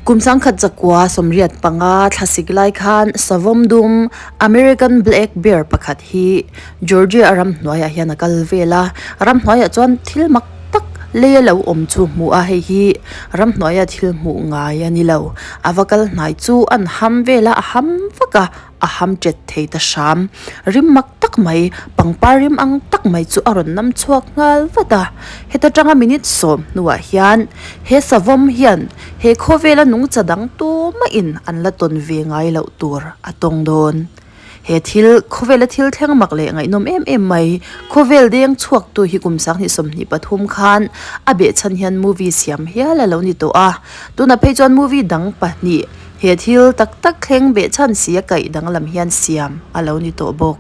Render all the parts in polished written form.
Kum 1985 thlasik lai khan savawm dum American Black Bear pakhat hi Georgia ramhnuaiah hian a kal vel a, ramhnuaiah chuan thil mak tak lei a lo awm chu hmuh a, hei hi ramhnuaia thil hmuh ngai a ni lo. A va kal hnai chu an ham vel a, a ham vak a, a ham tet thei ta hram. Rim mak tak mai, pangpar rim ang tak mai chu a rawn nam chhuak nghal vat a. Heta tanga minute sawm hnuah hian he savawm hian he khawvela nungcha dang tumahin an la tawn ve ngai loh tur a tawng dawn. He thil, khawvela thil thleng mak leh ngaihnawm em em mai, khawvel deng chhuaktu hi kum 2023 khan a behchhan hian movie siam hial a lo ni tawh a. Tunah phei chuan movie dang pahnih he thil tak tak thleng behchhan si a kaih danglam hian siam a lo ni tawh bawk.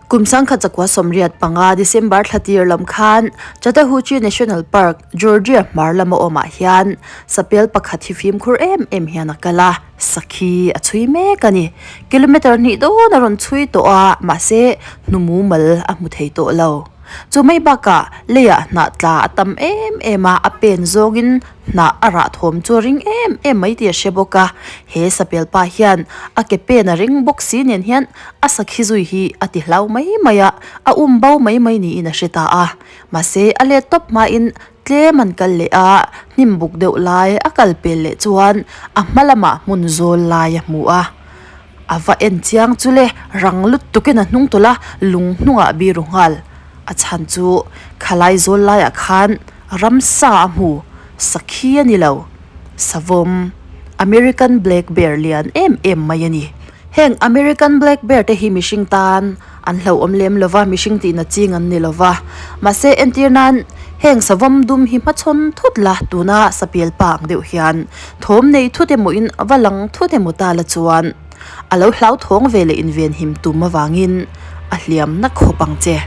Kum 1985 December thla tir lam khan Chattahoochee National Park, Georgia hmar lama awmah hian sapel pakhat hi fimkhur em em hian a kal a, sakhi a chhui mek a ni. Kilometer hnih dawn a rawn chhui tawh a, mahse hnumu mal a hmu thei tawh lo. Chu mai bakah leiah hnah tla a tam em em a, a pen zawngin hnah a rah thawm chu a ring em em mai tih a hre bawk a. He sapel pa hian a ke pen a ring bawk si nen hian a sakhi zui hi a ti hlau mai mai a, a um bo mai mai niin a hre ta a. Mahse a let tawp hmain tlem an kal leh a, hnim buk deuh lai a kal pel leh chuan a hma lamah hmun zawl lai a hmu a. A va en chiang chu le, rang lut tukin a hnung tawlh a, lung hnungah biru nghal. A chhan chu khalai zawl laiah khan ramsa a hmu, sakhi a ni lo. Savawm, American Black Bear lian em em mai a ni. Heng American Black Bear te hi mihring tan an hlauhawm lem lo va, mihring tihna ching an ni lo va. Mahse entir nan heng savawm dum hi hmachhawn thut la, tuna sapel pa ang deuh hian thawm nei thut emaw in va lang thut emaw ta la chuan a lo hlauthawng ve leh invenhim tum avangin a hliamna khawp ang che.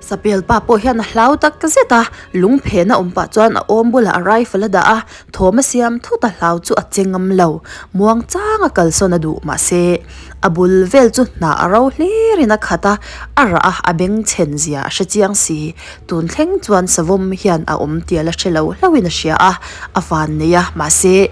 Sapel pa pawh hian a hlau tak zet a, lung phena awm pah chuan a awm bulah a rifle a dah a, thawm a siam thut a hlau chu a che ngam lo. Muang chang a kalsawn a duh mahse a bul vel chu hnah a ro hlir in a khat a, a rah a a beng chhen zia a hre chiang si. Tun thleng chuan savawm hian a awm tial a hre lo hlauhin a hria a, a van nei a mahse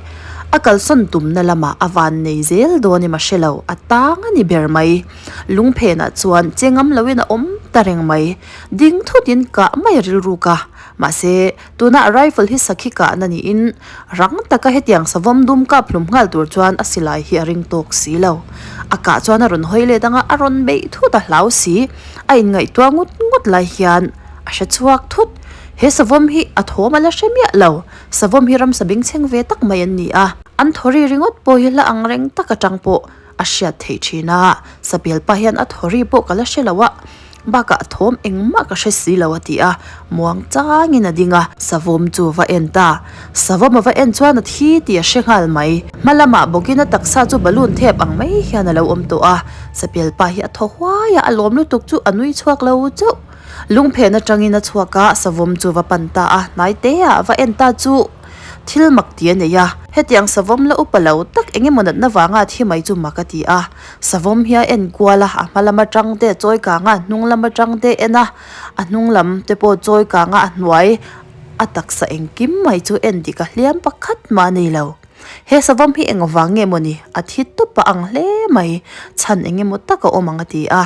a kalsawn tumna lamah a van nei zel dawn em a hre lo, a tang a ni ber mai. Lung phenah chuan che ngam loin a awm ta reng mai. Ding thutin kah mai a rilruk a. Mahse, tuna rifle hi sakhi kahna niin rang taka hetiang savawm dum kap hlum nghal tur chuan a silai hi a ring tawk si lo. A kah chuan a rawn hawi let anga a rawn beih thut a hlau si. A inngaihtuah ngut ngut lai hian a hre chhuak thut. He savawm hi a thawm a la hre miah lo. Savawm hi ramsa bengchheng ve tak mai an ni a. An thaw ri ringawt pawh hi hla ang reng tak atang pawh a hriat theih thin a, Sapel pa hian a thaw ri pawh ka la hre lo a, bakah a thawm engmah ka hre si lo a ti a, muang changin a ding a, Savawm chu va en ta, Savawm a va en chuan a thi tih a hre nghal mai, hma lamah bawkin a taksa chu balloon thep ang mai hian a lo awm tawh a, Sapel pa hi a thaw huai a, a lawm lutuk chu a nui chhuak lo chauh, lungphen atangin a chhuak a, Savawm chu va pan ta a, hnai te ah va en ta chu. Thil mak ti a nei a, hetiang savawm la upa lo tak eng emaw natna vanga a thi mai chu mak a ti a. Savawm hi a en kual a, a hma lam atang te a chawi kang a, a hnung lam atang te a en a, a hnung lam te pawh chawi kang a, a hnuai a taksa engkim mai chu en dik a hliam pakhat mah a nei lo. He savawm hi eng vang nge mawni a thi tawp a ang hle mai, chhan eng emaw tak a awm ang a ti a.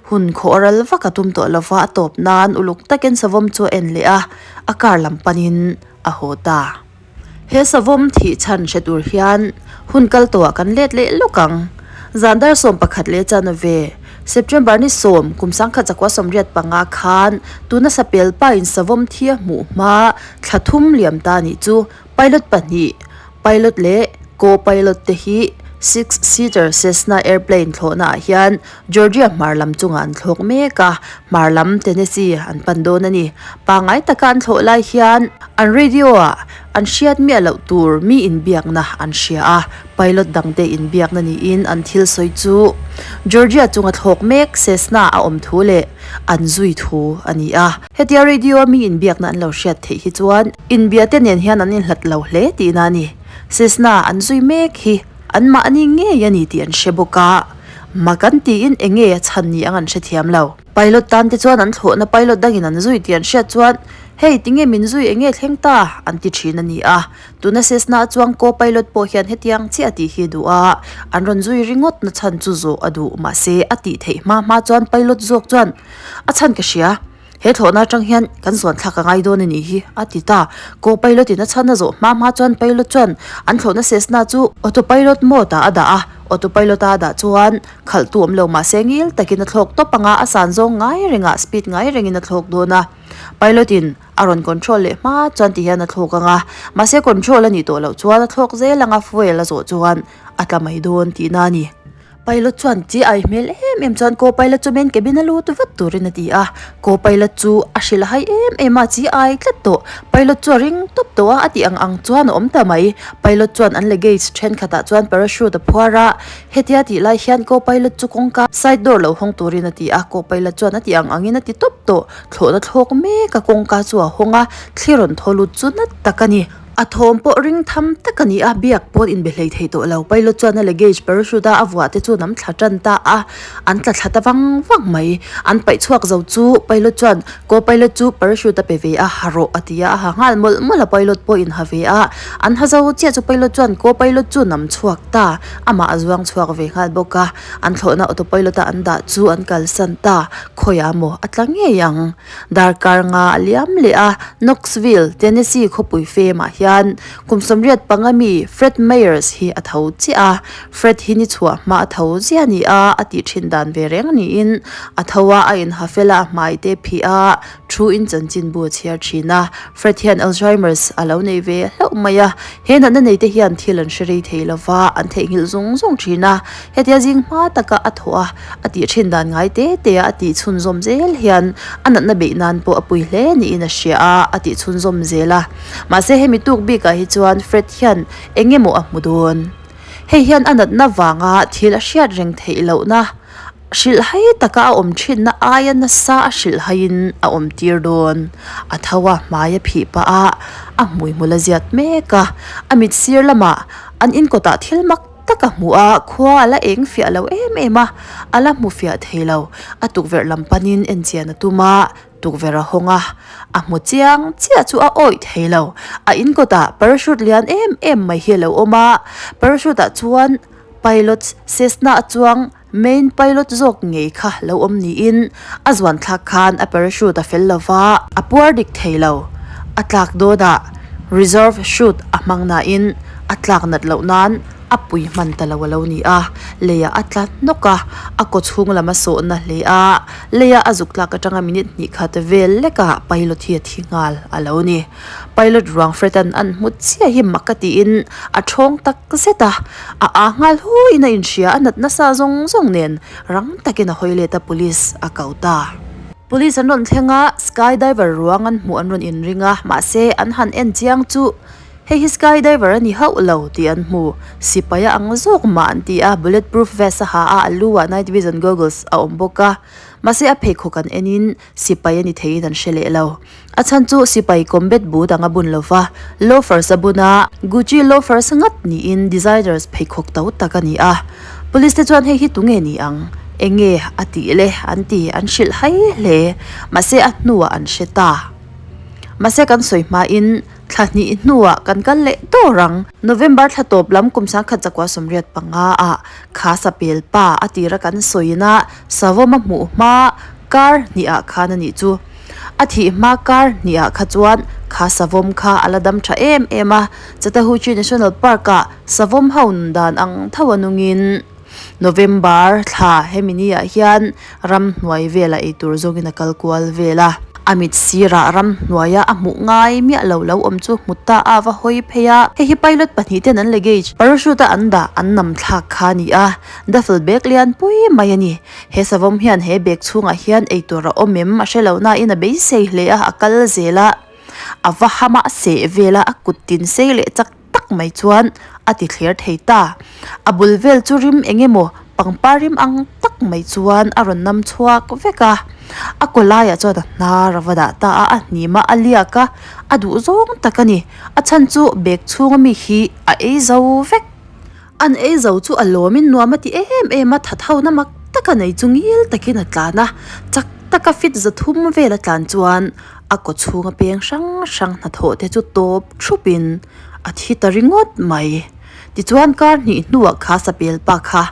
Hun khawh ral vak a tum tawh lova a tawp nan uluk takin savawm chu a en leh a, a car lam panin a haw ta. He savawm thih chhan hre tur hian hun kal tawhah kan let leh lawk ang. Zan dar 11 leh chan a ve. September ni 10 kum 1985 khan tuna sapel pa in savawm thi a hmuh hma thla thum liam ta nih chu Pilot pahnih, pilot leh co-pilot te hi six-seater Cessna airplane thlawhna ah hian Georgia hmar lam chungah an thlawk mek a, hmar lam Tennessee an pan dawn a ni. Pangngai taka an thlawh lai hian an radio ah an hriat miah loh tur mi inbiakna an hria a, pilot dangte inbiakna niin an thil sawi chu Georgia chunga thlawk mek Cessna a awm thu leh an zui thu a ni a. Hetia radio a mi inbiakna an lo hriat theih hi chuan inbia te nen hian an inhlat lo hle tihna a ni. Cessna an zui mek hi anmahni ngei a ni tih an hre bawk a, mak an tiin enge a chhan ni ang an hrethiam lo. Pilot tan te chuan an thlawhna pilot dangin an zui tih an hriat chuan, Hei, tinge min zui enge thleng ta? an ti thin a ni a. Tuna Cessna a chuang co-pilot pawh hian hetiang chiah tih hi a duh a, an rawn zui ringawt na chhan chu zawh a duh. Mahse, a tih theih hma hma chuan pilot zawk chuan, A chhan ka hria. He thlawhna atang hian kan zuan thlak a ngai dawn a nih hi, a ti ta. Co-pilot in a chhan a zawh hma hma chuan pilot chuan an thlawhna Cessna chu autopilot mode ah a dah a, autopilot a a dah chuan khalh tu awm lo mahse ngil takin a thlawk tawp anga a san zawng ngai rengah speed ngai rengin a thlawk dawn a. Pilot in a rawn control leh hma chuan ti hian a thlawk anga mahse control a nih tawh loh chuan a thlawk zel anga fuel a zawh chuan a tla mai dawn tihna a ni. Pilot chuan chi ai hmel em em chuan co-pilot chu main cabin a lut vat turin a ti a, co-pilot chu a hrilh a hai em em a, chi ai tlat tawh. Pilot chu a ring tawp tawh a, a tih ang ang chuan a awm ta mai. Pilot chuan an luggage thenkhatah chuan parachute a phuar a, hetia tih lai hian co-pilot chu kawngka side door lo hawng turin a ti a, co-pilot chuan a tih ang angin a ti tawp tawh. Thlawhna thlawk mek a kawngka chu a hawng a, thli rawn thaw lut chu nat tak a ni. A thawm pawh ring tham tak a ni a, biak pawn inbe hlei thei tawh lo. Pilot chuan a luggage parachute a a vuah te chu nam thla tan ta a, an tla thla ta vang vang mai. An paih chhuak zo chu pilot chuan co-pilot chu parachute a pe ve a, ha rawh a ti a, a ha nghal mawlh mawlh a, pilot pawh in ha ve a. An ha zo chiah chu pilot chuan co-pilot chu nam chhuak ta, amah a zuang chhuak ve nghal bawk a. An thlawhna autopilot a an dah chu an kalsan ta, khawiah maw a tla ngei ang. Darkar nga a liam leh a, Knoxville, Tennessee khawpui femah hian kum 85 mi Fred Meyers hi a tho chiah a. Fred hi ni chhuah hma a tho ziah a ni a, a tih thin dan ve reng niin a tho a, a inha fel a, a hmai te phih a, thu in chanchinbu a chhiar thin a. Fred hian Alzheimer's a lo nei ve hlauh mai a, he natna nei te hian thil an hre rei thei lova, an theihnghilh zung zung thin a. Hetia zing hma taka a thawh a, a tih thin dan ngai te te a a tih chhunzawm zel hian a natna beih nan pawh a pui hle niin a hria a, a tih chhunzawm zel a. Mahse hemi tuk bikah hi chuan Fred hian eng emaw a hmu dawn. Hei hian a natna vanga thil a hriat reng theih lohna, hrilhhai taka a awm thinna aia nasa a hrilhhaiin a awm tir dawn. A tho a, hmai a phih pah a, a hmuihmul a ziat mek a, a mit sir lamah an inkawtah thil mak tak a hmu a, khua a la eng fiah lo em em a, a la hmu fiah thei lo. A tukverh lam panin enchian a tum a, tukverh a hawng a, a hmu chiang chiah chu a awih thei lo. A in kawtah parachute lian em em mai hi a lo awm a, parachute ah chuan pilot Cessna a chuang main pilot zawk ngei kha lo awm niin a zuan thlak khan a parachute a fel lo va, a puar dik thei lo. A tlak dawnah reserve chute a hmang nain a tlak nat loh nan a pui hman ta lo a lo ni a, leiah a tla hnawk a, a kaw chhung lam a sawhna hle a, leia a zuk tlak atanga minute hnih khat vel lekah pilot hi a thi nghal a lo ni. Pilot ruang Fred-a'n an hmu chiah hi mak a tiin a thawng tak zet a, a aa nghal huiin a inhria a nat nasa zawng zawng nen rang takin a hawi let a police a ko ta. Police an rawn thleng a, skydiver ruang an hmuh an rawn inring a, mahse an han en chiang chu Hei hi skydiver a ni hauh lo tih an hmu. Sipai a ang zawk mah an ti a, bulletproof vest a ha a, a lu ah night vision goggles a awm bawk a. Mahse a pheikhawk an enin sipai a ni theiin an hre leh lo. A chhan chu sipai combat boot ang a bun lo va, loafers a bun a, Gucci loafers ngat niin designers pheikhawk to tak a ni a. Police te chuan hei hi tunge ni ang? Enge a tih le? An ti, an hrilh hai hle. Mahse a hnuah an hre ta. Mahse kan sawi hmain Thla hnih hnuah kan kal leh dawr ang. November thla tawp lam kum 1985 ah kha sapel pa a tira kan sawina Savawm a hmuh hma kar hnih ah khan a nih chu. A thih hma kar hnih ah kha chuan kha Savawm kha a la dam tha em em a, Chattahoochee National Park ah Savawm ho nun dan ang tho a nungin November thla hemi ni ah hian ramhnuai velah eitur zawngin a kal kual vel a. A mit sirah ramhnuaia a hmuh ngai miah lo lo awm chu hmu ta a va hawi phei a. Hei hi pilot pahnih ten an luggage parachute a an dah an nam thlak kha a ni a, duffel bag lian pui mai a ni. He savawm hian he bag chhungah hian eitur a awm em a hre lo nain a beisei hle a, a kal zel a. A va ham a, a seh vel a, a kut tin sei leh chak tak mai chuan a ti thler thei ta. A bul vel chu rim eng emaw pangpar rim ang tak mai chuan a rawn nam chhuak vek a. A kaw laiah chuan a hnar a va dah ta a, a hnim a, a liak a, a duh zawng tak a ni. A chhan chu bag chhunga mi hi a ei zo vek. An ei zo chu a lawmin nuam a ti em em a, thathona mak taka nei chu ngil takin a tlan a, chak taka fit 300 vel a tlan chuan a kaw chhunga peng hrang hrang hnathawh te chu tawp thupin a thi ta ringawt mai. Tichuan kar hnih hnuah kha sapel pa kha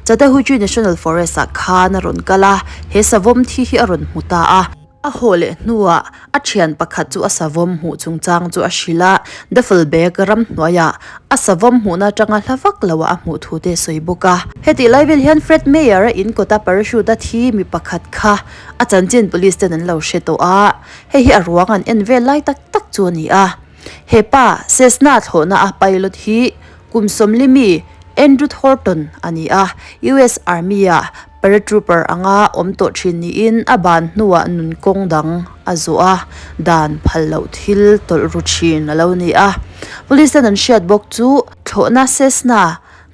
Chattahoochee National Forest ah khan a rawn kal a, he savawm thi hi a rawn hmu ta a. A haw leh hnuah a thian pakhat chu a savawm hmuh chungchang chu a hrilh a, duffel bag ramhnuaiah a savawm hmuhna atanga hla vak loah a hmuh thu te a sawi bawk a. Hetih lai vel hian Fred Meyer a in kawta parachute a thi mi pakhat kha a chanchin police ten an lo hre tawh a, hei hi a ruang an en vel lai tak tak chu a ni a. He pa Cessna thlawhna a pilot hi kum 40 mi Andrew Thornton a ni a, US Army ah Paratrooper anga awm tawh thin niin a ban hnuah nun kawng dang a zawh a, dan phal loh thil tawlh ru thin a lo ni a. Police ten an hriat bawk chu thlawhna Cessna,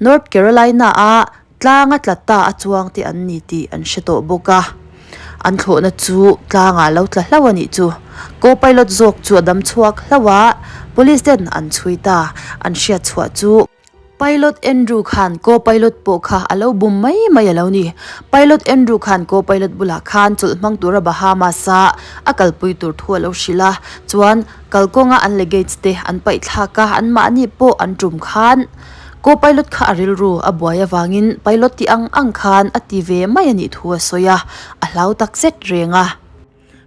North Carolina-a tlanga tla ta a chuang te an ni tih an hre tawh bawk a. An thlawhna chu tlangah lo tla hlauh a nih chu. Co-pilot zawk chu a dam chhuak hlauh a, police ten an chhui ta. An hriat chhuah chu. Pilot Andrew khan co-pilot pawh kha a lo bum mai mai a lo ni. Pilot Andrew khan co-pilot bulah khan chawlh hmang tura Bahamas-a a kalpui tur thu a lo hrilh a, chuan kalkawnga an luggage te an paih thlak a, anmahni pawh an tum khan co-pilot kha a rilru a buai avangin pilot tih ang ang khan a ti ve mai a nih thu a sawi a, a hlau takzet reng a.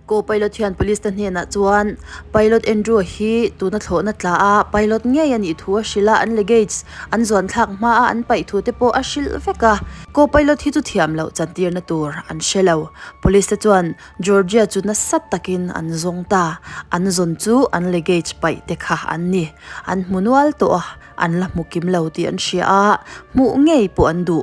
Ko pilot hian police te hnenah chuan pilot Andrew hi tuna thlawhna tla a pilot ngei a nih thu a hrilh a, an luggage an zuan thlak hma a an paih thu te pawh a hrilh vek a. Ko pilot hi chu thiam loh chantirna tur an hre lo. Police te chuan Georgia chu nasa takin an zawng ta. An zawn chu an luggage paih te kha an ni. An hmu nual tawh a, an la hmu kim lo tih an hria a, hmuh ngei pawh an duh.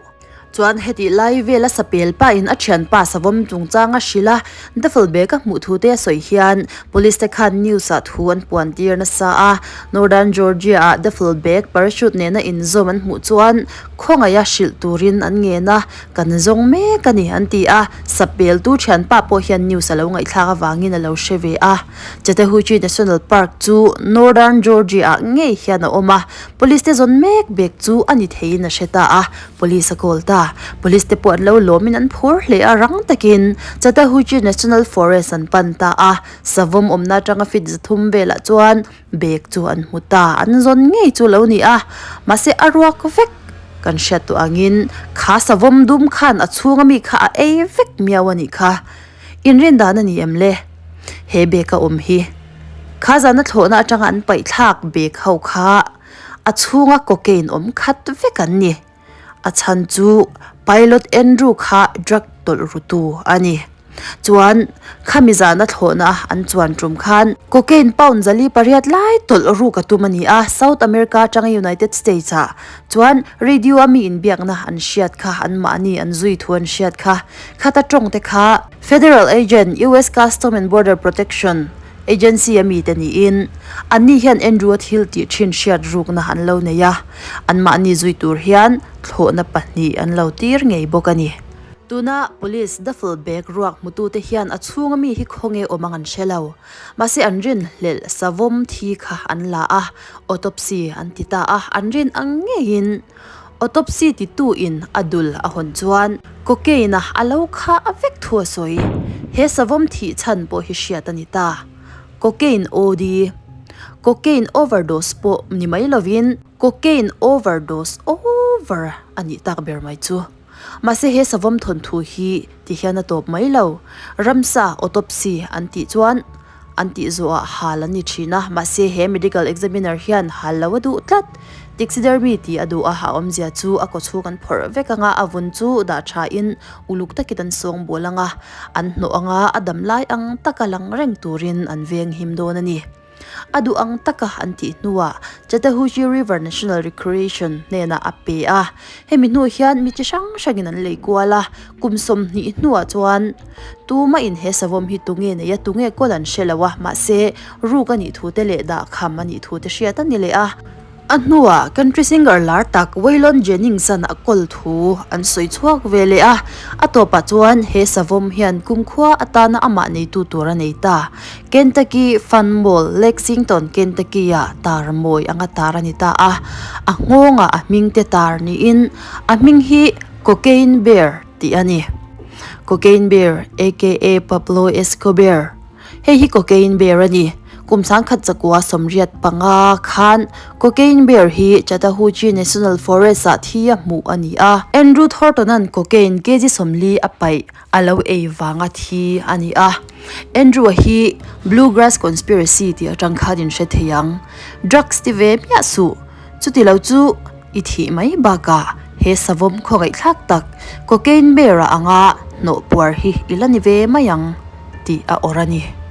Chuan hetih lai vela sapel pa in a thianpa savawm chungchang a hrilh a, duffel bag a hmuh thu te a sawi hian police te khan news ah thu an puan tir nasa a, Northern Georgia ah duffel bag parachute nena inzawm an hmuh chuan khawngaih a hrilh turin an ngen a, kan zawng mek a ni an ti a, sapel tu thianpa pawh hian news a lo ngaihthlak avangin a lo hre ve a. Chattahoochee National Park chu Northern Georgia ah ngei hian a awm a, Police te zawn mek bek chu a ni theiin a hre ta a, Police a call ta. Police te pawh an lo lawmin an phur hle a, rang takin Chattahoochee National Forest an pan ta a, savawm awmna atanga feet 300 velah chuan bag chu an hmu ta, an zawn ngei chu lo ni a, mahse a ruak vek kan hriat tawh angin kha savawm dum khan a chhunga mi kha a ei vek miau a nih kha. Inrin dan a ni em le? He bag a awm hi. Kha zana thlawhna atanga an paih thlak bag ho kha a chhunga cocaine awm khat vek an ni. A chhan chu pilot Andrew kha drug tawlh rutu a ni. Chuan khami zana thlawhna an chuan tum khan cocaine pound 408 lai tawlh ruk a tum a ni a, South America atanga United States ah chuan radio a mi inbiakna an hriat kha anmahni an zui thu an hriat kha khata tawng te kha Federal agent US Custom and Border Protection agency a mite niin anni hian Andrew-a thil tih thin hriat rukna an lo nei a, anmahni zui tur hian thlawhna pahnih an lo tir ngei bawk a ni. Tuna police duffel bag ruak hmutute hian a chhunga mi hi khawnge awm ang an hre lo. Mahse an rin hlelh savawm thi kha an la a, autopsy an ti ta a, an rin ang ngeiin Autopsy titu in a dul a hawn chuan cocaine a a lo kha a vek thu a sawi. He savawm thih chhan pawh hi hriat a ni ta. Cocaine OD, Cocaine overdose pawh ni mai lovin cocaine overdose over a nih tak ber mai chu. Mahse he savawm thawnthu hi ti hian a tawp mai lo. Ramsa autopsy an tih chuan an tih zawhah hal an ni thin a, mahse he medical examiner hian hal lo a duh tlat. Taxidermy tih a duh a, a awmzia chu a kawchhung an phawrh vek anga a vun chu dah thain uluk takin an sawng bawl anga, an hnawh anga a dam lai ang taka lang reng turin an veng him dawn a ni. A duh ang taka an tih hnuah Chattahoochee River National Recreation hnenah a pe a. Hemi hnu hian mi chi hrang hrangin an lei kual a, kum 20 hnuah chuan tumahin he savawm hi tunge nei a, tunge kawl an hre lo a, mahse ruk a nih thu te leh dahkham a nih thu te hriat a ni leh a. A hnuah country singer lar tak Waylon Jennings-a'n a kawl thu an sawi chhuak ve leh a, a tawpah chuan he savawm hian kumkhua atana amah neitu tur a nei ta. Kentucky Fun Mall, Lexington, Kentucky-ah tar mawi anga tar a ni ta a, a nghawngah a hming te tar niin a hming hi Cocaine Bear tih a ni. Cocaine Bear aka Pablo Escobar. Hei hi Cocaine Bear a ni. Kum sangkhat chakua 85 khan Cocaine Bear hi Chattahoochee National Forest ah thi a hmuh a ni a. Andrew Thornton-a'n cocaine kg 40 a paih a lo ei vanga thi a ni a. Andrew-a hi Bluegrass Conspiracy tih atang khan in hre thei ang. Drugs ti ve miah suh. Chuti lo chu i thih mai bakah he savawm khawngaihthlak tak Cocaine Bear-a anga hnawh puar hi i la ni ve mai ang. Tih a awrh a ni.